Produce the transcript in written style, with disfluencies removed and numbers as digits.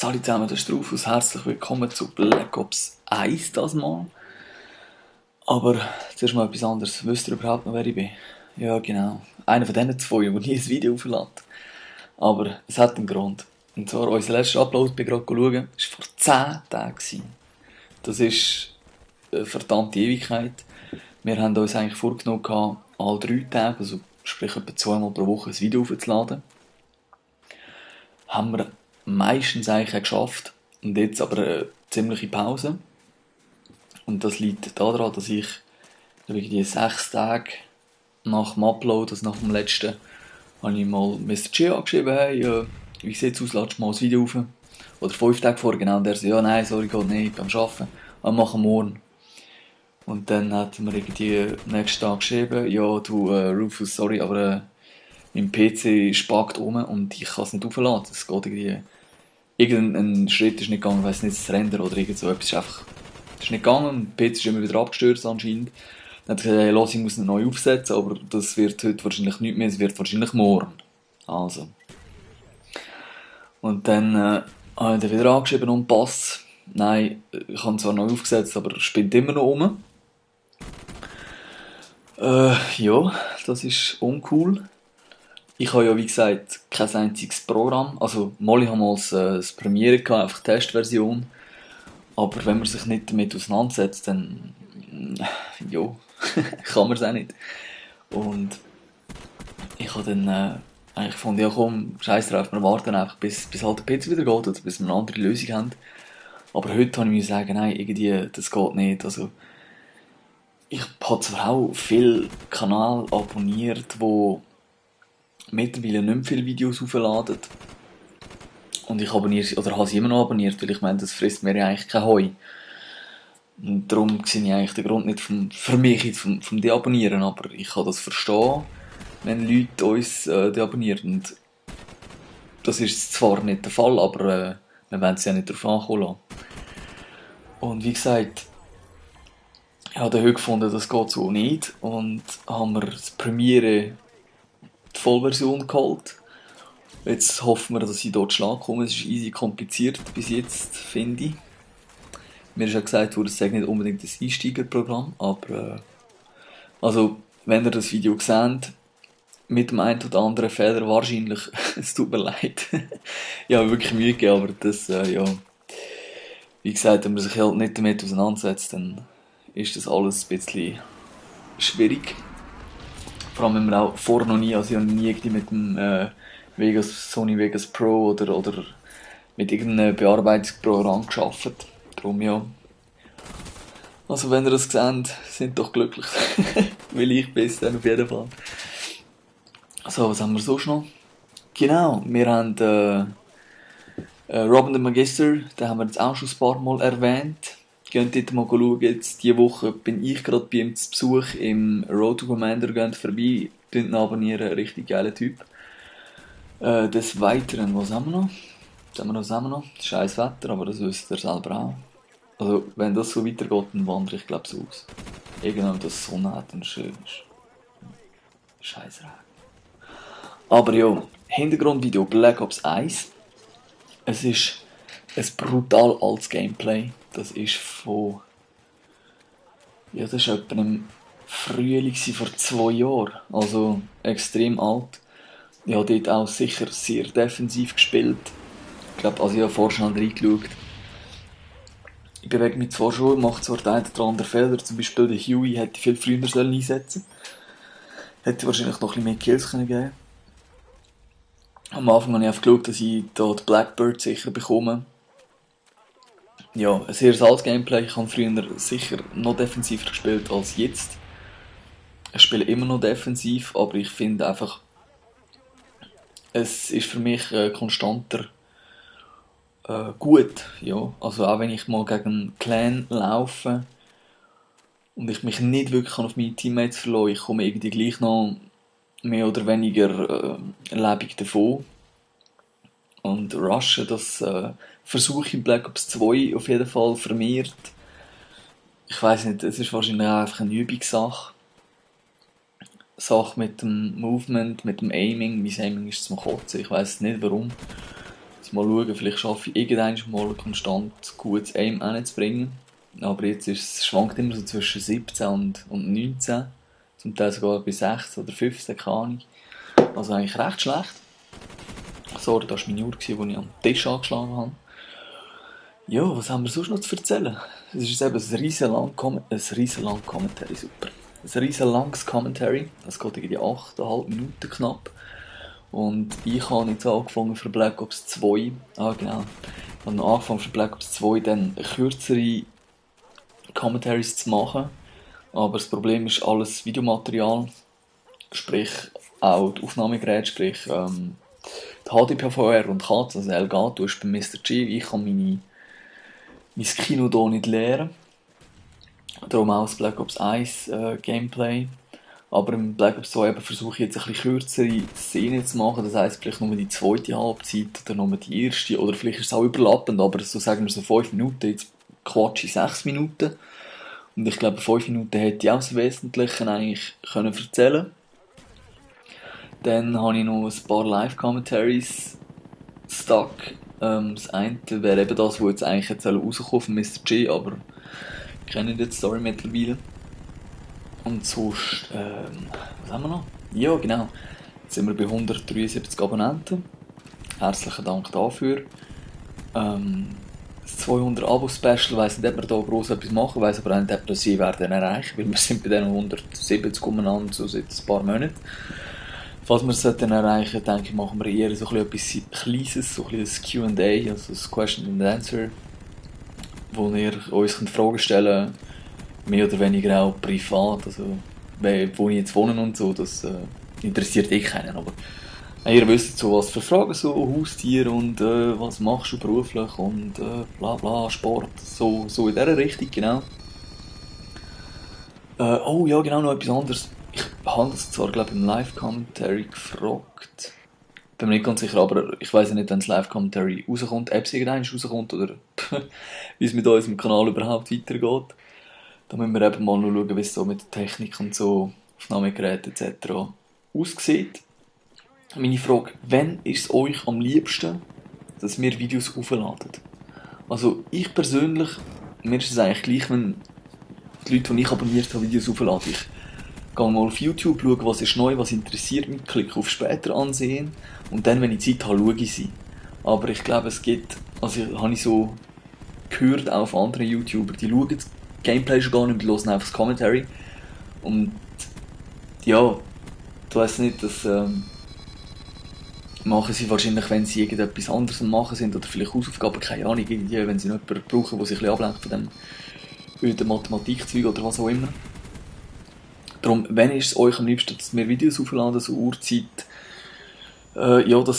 Salut zusammen, das ist Rufus. Herzlich willkommen zu Black Ops 1 das Mal. Aber zuerst mal etwas anderes. Wisst ihr überhaupt noch, wer ich bin? Ja, genau. Einer von diesen zwei, der nie ein Video auflädt. Aber es hat einen Grund. Und zwar, unser letzter Upload, ich gerade schauen, war vor 10 Tagen. Das ist eine verdammte Ewigkeit. Wir haben uns eigentlich vorgenommen, alle 3 Tage, also sprich etwa 2-mal pro Woche, ein Video aufzuladen. Haben wir meistens eigentlich auch geschafft. Und jetzt aber eine ziemliche Pause. Und das liegt daran, dass ich die 6 Tage nach dem Upload, also nach dem letzten, habe ich mal Mr. G angeschrieben, hey, wie sieht's aus, ladest du mal ein Video auf? Oder 5 Tage vorher, genau, und der so, ja, nein, sorry, geht nicht, beim Arbeiten, aber machen morgen. Und dann hat mir irgendwie nächsten Tag geschrieben, ja, du, Rufus, sorry, aber mein PC spackt um und ich kann es nicht aufladen. Es geht irgendwie, irgendein Schritt ist nicht gegangen, ich weiss nicht, das Render oder irgend so etwas ist einfach, ist nicht gegangen und der PC ist immer wieder abgestürzt anscheinend. Dann hat er gesagt, hey, los, ich muss ihn neu aufsetzen, aber das wird heute wahrscheinlich nicht mehr, es wird wahrscheinlich morgen. Also. Und dann habe ich ihn wieder angeschrieben und passt. Nein, ich habe ihn zwar neu aufgesetzt, aber er spinnt immer noch rum. Ja, das ist uncool. Ich habe ja, wie gesagt, kein einziges Programm. Also, mal ich habe mal das Premiere gehabt, einfach die Testversion. Aber wenn man sich nicht damit auseinandersetzt, dann, ja, kann man es auch nicht. Und ich habe dann eigentlich gefunden, ja komm, scheiß drauf, wir warten einfach, bis halt der PC wieder geht, oder bis wir eine andere Lösung haben. Aber heute habe ich mir sagen, nein, irgendwie, das geht nicht. Also, ich habe zwar auch viele Kanäle abonniert, wo mittlerweile nicht mehr viele Videos aufladen. Und ich abonniere sie, oder habe sie immer noch abonniert, weil ich meine, das frisst mir ja eigentlich kein Heu. Und darum sehe ich eigentlich den Grund nicht für mich jetzt vom Deabonnieren, aber ich kann das verstehen, wenn Leute uns deabonnieren. Und das ist zwar nicht der Fall, aber wir wollen es ja nicht darauf ankommen lassen. Und wie gesagt, ich habe heute gefunden, das geht so nicht und haben wir das Premiere die Vollversion geholt. Jetzt hoffen wir, dass ich dort Schlag komme. Es ist easy kompliziert bis jetzt, finde ich. Mir ist ja gesagt worden, es sei nicht unbedingt ein Einsteigerprogramm, aber also, wenn ihr das Video seht, mit dem einen oder anderen Fehler wahrscheinlich, es tut mir leid. Ich habe wirklich Mühe gegeben, aber das, ja, wie gesagt, wenn man sich halt nicht damit auseinandersetzt, dann ist das alles ein bisschen schwierig. Vor allem, wenn man auch vorher noch nie, also ich habe nie irgendwie mit dem Sony Vegas Pro oder mit irgendeinem Bearbeitungsprogramm gearbeitet. Darum ja. Also wenn ihr das seht, sind doch glücklich. Weil ich bin es dann auf jeden Fall. So, was haben wir sonst noch? Genau, wir haben Robin the Magister, den haben wir jetzt auch schon ein paar Mal erwähnt. Geht dort mal schauen, jetzt diese Woche bin ich gerade bei ihm zu Besuch im Road to Commander, geht vorbei, ihn abonnieren, richtig geiler Typ. Des Weiteren, was haben wir noch? Was haben wir noch? Scheiß Wetter, aber das wisst ihr selber auch. Also, wenn das so weitergeht, dann wandere ich glaube so aus. Irgendwann, dass es Sonne hat und schön ist. Scheiß Regen. Aber ja, Hintergrundvideo Black Ops 1. Es ist ein brutal altes Gameplay. Das ist von... Ja, das war etwa im Frühling vor 2 Jahren. Also extrem alt. Ich habe dort auch sicher sehr defensiv gespielt. Ich glaube, also ich habe vorher schon reingeschaut. Ich bewege mich zwar schon, mache zwar den einen oder anderen Fehler. Zum Beispiel den Huey hätte ich viel früher einsetzen sollen. Hätte wahrscheinlich noch ein bisschen mehr Kills geben können. Am Anfang habe ich einfach geschaut, dass ich da die Blackbird sicher bekomme. Ja, ein sehr altes Gameplay. Ich habe früher sicher noch defensiver gespielt als jetzt. Ich spiele immer noch defensiv, aber ich finde einfach, es ist für mich konstanter gut. Ja. Also auch wenn ich mal gegen einen Clan laufe und ich mich nicht wirklich auf meine Teammates verlasse, ich komme irgendwie gleich noch mehr oder weniger lebendig davon. Und rushen, das versuche ich in Black Ops 2 auf jeden Fall vermehrt. Ich weiss nicht, es ist wahrscheinlich auch einfach eine Übungssache. Sache mit dem Movement, mit dem Aiming. Mein Aiming ist zum Kotzen, ich weiss nicht warum. jetzt mal schauen, vielleicht schaffe ich irgendwann mal konstant gutes Aim hinzubringen. Aber jetzt ist es schwankt immer so zwischen 17 und 19. Zum Teil sogar bis 16 oder 15, keine Ahnung. Also eigentlich recht schlecht. Sorry, das war meine Uhr, die ich am Tisch angeschlagen habe. Ja, was haben wir sonst noch zu erzählen? Es ist eben ein riesenlanges Commentary, super. Ein riesenlanges Commentary, das geht irgendwie 8,5 Minuten knapp. Und ich habe jetzt angefangen für Black Ops 2, genau, ich habe angefangen für Black Ops 2 dann kürzere Commentaries zu machen. Aber das Problem ist alles Videomaterial, sprich auch die Aufnahmegeräte, sprich die HDPVR und CAD, also Elgato ist bei Mr. G. Ich kann mein Kino hier nicht leeren. Darum auch das Black Ops 1 Gameplay. Aber im Black Ops 2 versuche ich jetzt ein bisschen kürzere Szenen zu machen. Das heisst, vielleicht nur die zweite Halbzeit oder nur die erste. Oder vielleicht ist es auch überlappend, aber so sagen wir so 5 Minuten. Jetzt quatsche ich 6 Minuten. Und ich glaube, 5 Minuten hätte ich auch das Wesentliche eigentlich können erzählen. Dann habe ich noch ein paar Live-Commentaries stuck. Das eine wäre eben das, was jetzt eigentlich rauskommen von Mr. G, aber ich kenne die Story mittlerweile. Und sonst, was haben wir noch? Ja, genau. Jetzt sind wir bei 173 Abonnenten. Herzlichen Dank dafür. Das 200 Abo-Special, weiss nicht, ob wir da gross etwas machen, weiss aber auch nicht, ob wir das je werden erreichen, weil wir sind bei diesen 170 umeinander, so seit ein paar Monaten. Falls wir es erreichen, denke ich, machen wir eher so etwas Kleines, so ein Q&A, also ein Question and Answer, wo ihr uns Fragen stellen könnt, mehr oder weniger auch privat, also wo ich jetzt wohne und so, das interessiert keinen, aber ihr wisst so, was für Fragen, so Haustiere und was machst du beruflich und bla bla, Sport, so in dieser Richtung, genau. Oh ja, genau, noch etwas anderes. Ich habe das zwar, glaube ich, im Live-Commentary gefragt. Bin mir nicht ganz sicher, aber ich weiss ja nicht, wenn das Live-Commentary rauskommt, ob es irgendwann rauskommt oder wie es mit unserem Kanal überhaupt weitergeht. Da müssen wir eben mal noch schauen, wie es so mit der Technik und so, Aufnahmegeräten etc. aussieht. Meine Frage, wann ist es euch am liebsten, dass wir Videos aufladen? Also ich persönlich, mir ist es eigentlich gleich, wenn die Leute, die ich abonniert habe, Videos aufladen. Ich gehe mal auf YouTube, schaue, was ist neu, was interessiert mich, klicke auf später ansehen und dann, wenn ich Zeit habe, schaue ich sie. Aber ich glaube, es gibt, also habe ich so gehört auch von anderen YouTuber, die schauen das Gameplay schon gar nicht, die hören einfach das Commentary. Und ja, ich weiss nicht, das machen sie wahrscheinlich, wenn sie irgendetwas anderes am machen sind oder vielleicht Hausaufgaben, keine Ahnung, irgendwie, wenn sie noch jemanden brauchen, der sich ein bisschen ablenkt von dem Mathematikzeug oder was auch immer. Darum, wenn ist es euch am liebsten, dass wir Videos aufladen, so Uhrzeit, ja, das